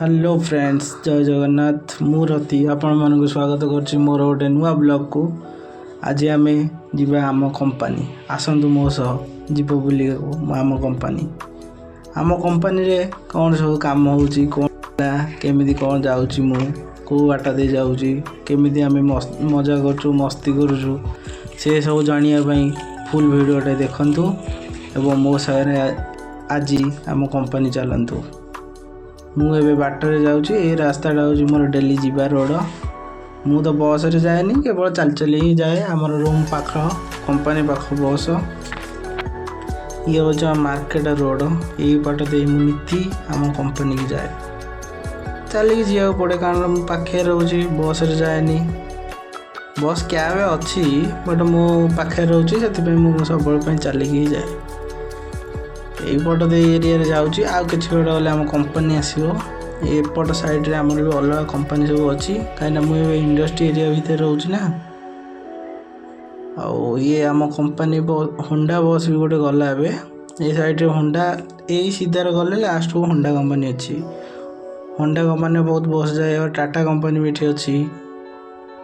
Hello friends, ଜୟ ଜଗନ୍ନାଥ। ମୁଁ ରତି ଆପଣମାନଙ୍କୁ ସ୍ୱାଗତ କରୁଛି ମୋର ଗୋଟେ ନୂଆ ବ୍ଲଗ୍କୁ। ଆଜି ଆମେ ଯିବା ଆମ କମ୍ପାନୀ। ଆସନ୍ତୁ ମୋ ସହ ଯିବ ବୁଲିବାକୁ ଆମ କମ୍ପାନୀ। ଆମ କମ୍ପାନୀରେ କ'ଣ ସବୁ କାମ ହେଉଛି, କ'ଣ କେମିତି କ'ଣ ଯାଉଛି, ମୁଁ କେଉଁ ବାଟ ଦେଇ ଯାଉଛି, କେମିତି ଆମେ ମଜା କରୁଛୁ, ମସ୍ତି କରୁଛୁ, ସେ ସବୁ ଜାଣିବା ପାଇଁ ଫୁଲ୍ ଭିଡ଼ିଓଟା ଦେଖନ୍ତୁ ଏବଂ ମୋ ସାଙ୍ଗରେ ଆଜି ଆମ କମ୍ପାନୀ ଚାଲନ୍ତୁ। ମୁଁ ଏବେ ବାଟରେ ଯାଉଛି। ଏ ରାସ୍ତାଟା ହେଉଛି ମୋର ଡେଲି ଯିବା ରୋଡ଼। ମୁଁ ତ ବସ୍ରେ ଯାଏନି, କେବଳ ଚାଲି ଚାଲି ହିଁ ଯାଏ। ଆମର ରୁମ୍ ପାଖ କମ୍ପାନୀ ପାଖ ବସ୍। ଇଏ ହେଉଛି ଆମ ମାର୍କେଟ ରୋଡ଼। ଏଇ ବାଟ ଦେଇ ମୁଁ ନୀତି ଆମ କମ୍ପାନୀକି ଯାଏ। ଚାଲିକି ଯିବାକୁ ପଡ଼େ, କାରଣ ମୁଁ ପାଖରେ ରହୁଛି, ବସ୍ରେ ଯାଏନି। ବସ୍ କ୍ୟାବ୍ ଅଛି, ବଟ୍ ମୁଁ ପାଖରେ ରହୁଛି, ସେଥିପାଇଁ ମୁଁ ସବୁବେଳେ ପାଇଁ ଚାଲିକି ହିଁ ଯାଏ। ଏଇପଟ ଦେଇ ଏରିଆରେ ଯାଉଛି। ଆଉ କିଛି ବାଟ ଗଲେ ଆମ କମ୍ପାନୀ ଆସିବ। ଏପଟ ସାଇଡ଼୍ରେ ଆମର ବି ଅଲଗା କମ୍ପାନୀ ସବୁ ଅଛି, କାହିଁକିନା ମୁଁ ଏବେ ଇଣ୍ଡଷ୍ଟ୍ରି ଏରିଆ ଭିତରେ ରହୁଛି ନା। ଆଉ ଇଏ ଆମ କମ୍ପାନୀ ହୋଣ୍ଡା ବସ୍ ବି ଗୋଟେ ଗଲା ଏବେ ଏଇ ସାଇଡ଼୍ରେ। ହୋଣ୍ଡା ଏଇ ସିଧାରେ ଗଲେ ଲାଷ୍ଟକୁ ହୋଣ୍ଡା କମ୍ପାନୀ ଅଛି। ହୋଣ୍ଡା କମ୍ପାନୀରେ ବହୁତ ବସ୍ ଯାଏ। ଆଉ ଟାଟା କମ୍ପାନୀ ବି ଏଠି ଅଛି।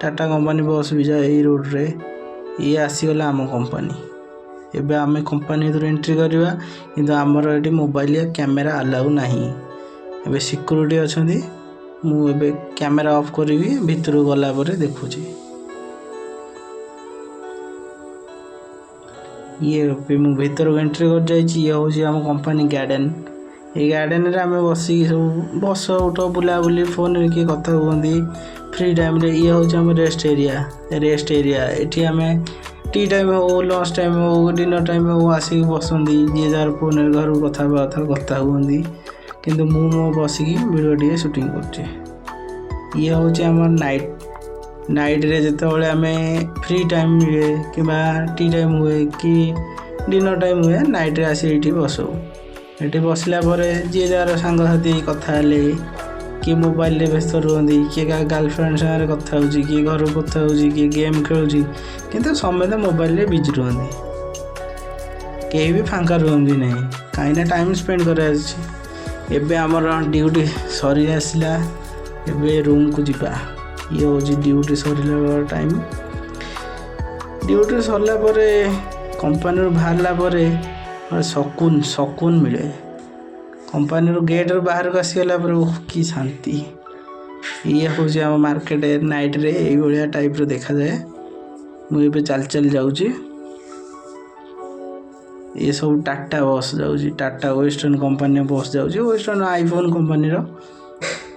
ଟାଟା କମ୍ପାନୀ ବସ୍ ବି ଯାଏ ଏଇ ରୋଡ଼ରେ। ଇଏ ଆସିଗଲା ଆମ କମ୍ପାନୀ। ଏବେ ଆମେ କମ୍ପାନୀ ଭିତରୁ ଏଣ୍ଟ୍ରି କରିବା, କିନ୍ତୁ ଆମର ଏଠି ମୋବାଇଲ କ୍ୟାମେରା ଆଲାଉ ନାହିଁ। ଏବେ ସିକ୍ୟୁରିଟି ଅଛନ୍ତି। ମୁଁ ଏବେ କ୍ୟାମେରା ଅଫ୍ କରିବି, ଭିତରକୁ ଗଲା ପରେ ଦେଖୁଛି। ଇଏ ଏବେ ମୁଁ ଭିତରକୁ ଏଣ୍ଟ୍ରି କରିଯାଇଛି। ଇଏ ହେଉଛି ଆମ କମ୍ପାନୀ ଗାର୍ଡ଼େନ୍। ଏଇ ଗାର୍ଡ଼େନରେ ଆମେ ବସିକି ସବୁ ବସ, ଉଠ, ବୁଲାବୁଲି, ଫୋନରେ କିଏ କଥା ହୁଅନ୍ତି ଫ୍ରି ଟାଇମ୍ରେ। ଇଏ ହେଉଛି ଆମ ରେଷ୍ଟ ଏରିଆ। ରେଷ୍ଟ ଏରିଆ ଏଠି ଆମେ ଟି ଟାଇମ୍ ହଉ, ଲଞ୍ଚ ଟାଇମ୍ ହଉ, ଡିନର୍ ଟାଇମ୍ ହଉ, ଆସିକି ବସନ୍ତି। ଯିଏ ଯାହାର ଫୋନରେ ଘରକୁ କଥା ହେବା କଥା କଥା ହୁଅନ୍ତି, କିନ୍ତୁ ମୁଁ ମୋ ବସିକି ଭିଡ଼ିଓ ଟିକେ ସୁଟିଂ କରୁଛି। ଇଏ ହେଉଛି ଆମର ନାଇଟ୍। ନାଇଟ୍ରେ ଯେତେବେଳେ ଆମେ ଫ୍ରି ଟାଇମ୍ ମିଳେ କିମ୍ବା ଟି ଟାଇମ୍ ହୁଏ କି ଡିନର୍ ଟାଇମ୍ ହୁଏ, ନାଇଟ୍ରେ ଆସି ଏଇଠି ବସୁ। ଏଠି ବସିଲା ପରେ ଯିଏ ଯାହାର ସାଙ୍ଗସାଥି କଥା ହେଲେ, କିଏ ମୋବାଇଲରେ ବ୍ୟସ୍ତ ରୁହନ୍ତି, କିଏ କାହା ଗାର୍ଲଫ୍ରେଣ୍ଡ ସାଙ୍ଗରେ କଥା ହେଉଛି, କିଏ ଘରକୁ କଥା ହେଉଛି, କିଏ ଗେମ୍ ଖେଳୁଛି, କିନ୍ତୁ ସମସ୍ତେ ମୋବାଇଲରେ ବିଜି ରୁହନ୍ତି। କେହି ବି ଫାଙ୍କା ରୁହନ୍ତି ନାହିଁ, କାହିଁକିନା ଟାଇମ୍ ସ୍ପେଣ୍ଡ କରିବାର ଅଛି। ଏବେ ଆମର ଡ୍ୟୁଟି ସରି ଆସିଲା, ଏବେ ରୁମ୍କୁ ଯିବା। ଇଏ ହେଉଛି ଡ୍ୟୁଟି ସରିଲା ଟାଇମ୍। ଡ୍ୟୁଟି ସରିଲା ପରେ, କମ୍ପାନୀରୁ ବାହାରିଲା ପରେ ସକୁନ ସକୁନ ମିଳେ। କମ୍ପାନୀରୁ ଗେଟ୍ରୁ ବାହାରକୁ ଆସିଗଲା ପରେ ଓହ କି ଶାନ୍ତି! ଇଏ ହେଉଛି ଆମ ମାର୍କେଟ। ନାଇଟ୍ରେ ଏଇଭଳିଆ ଟାଇପ୍ର ଦେଖାଯାଏ। ମୁଁ ଏବେ ଚାଲି ଚାଲି ଯାଉଛି। ଏ ସବୁ ଟାଟା ବସ୍ ଯାଉଛି। ଟାଟା ୱେଷ୍ଟର୍ଣ୍ଣ କମ୍ପାନୀର ବସ୍ ଯାଉଛି, ୱେଷ୍ଟର୍ଣ୍ଣ ଆଇଫୋନ୍ କମ୍ପାନୀର।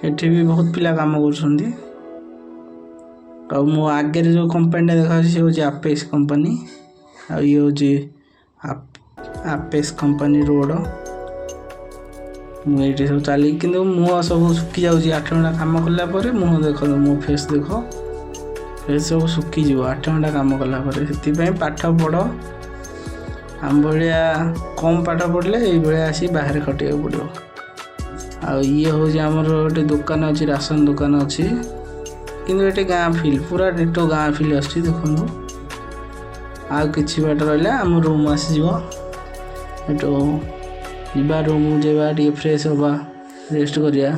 ଏଠି ବି ବହୁତ ପିଲା କାମ କରୁଛନ୍ତି। ଆଉ ମୋ ଆଗରେ ଯେଉଁ କମ୍ପାନୀଟା ଦେଖାଯାଉଛି, ସେ ହେଉଛି ଆପେକ୍ସ କମ୍ପାନୀ। ଆଉ ଇଏ ହେଉଛି ଆପେକ୍ସ କମ୍ପାନୀ ରୋଡ଼। ମୁଁ ଏଇଠି ସବୁ ଚାଲିକି, କିନ୍ତୁ ମୁହଁ ସବୁ ଶୁଖି ଯାଉଛି 8 ଘଣ୍ଟା କାମ କଲା ପରେ। ମୁହଁ ଦେଖନ୍ତୁ, ମୋ ଫେସ୍ ଦେଖ, ଫେସ୍ ସବୁ ଶୁଖିଯିବ 8 ଘଣ୍ଟା କାମ କଲା ପରେ। ସେଥିପାଇଁ ପାଠ ପଢ଼। ଆମ ଭଳିଆ କମ୍ ପାଠ ପଢ଼ିଲେ ଏଇଭଳିଆ ଆସି ବାହାରେ ଖଟିବାକୁ ପଡ଼ିବ। ଆଉ ଇଏ ହେଉଛି ଆମର ଗୋଟେ ଦୋକାନ ଅଛି, ରାସନ ଦୋକାନ ଅଛି, କିନ୍ତୁ ଏଠି ଗାଁ ଫିଲ୍, ପୁରା ଡିଟୋ ଗାଁ ଫିଲ୍ ଆସୁଛି ଦେଖନ୍ତୁ। ଆଉ କିଛି ବାଟ ରହିଲା, ଆମ ରୁମ୍ ଆସିଯିବ। ଏଠୁ ଯିବା, ରୁମ୍ ଯିବା, ଟିକେ ଫ୍ରେଶ୍ ହେବା, ରେଷ୍ଟ କରିବା।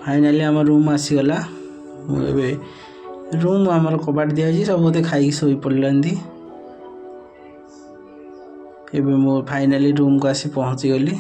ଫାଇନାଲି ଆମ ରୁମ୍ ଆସିଗଲା। ମୁଁ ଏବେ ରୁମ୍, ଆମର କବାଟ ଦିଆଯାଇଛି। ସବୁ ବୋଧେ ଖାଇକି ଶୋଇ ପଡ଼ିଲାନ୍ତି। ଏବେ ମୁଁ ଫାଇନାଲି ରୁମ୍କୁ ଆସି ପହଞ୍ଚିଗଲି।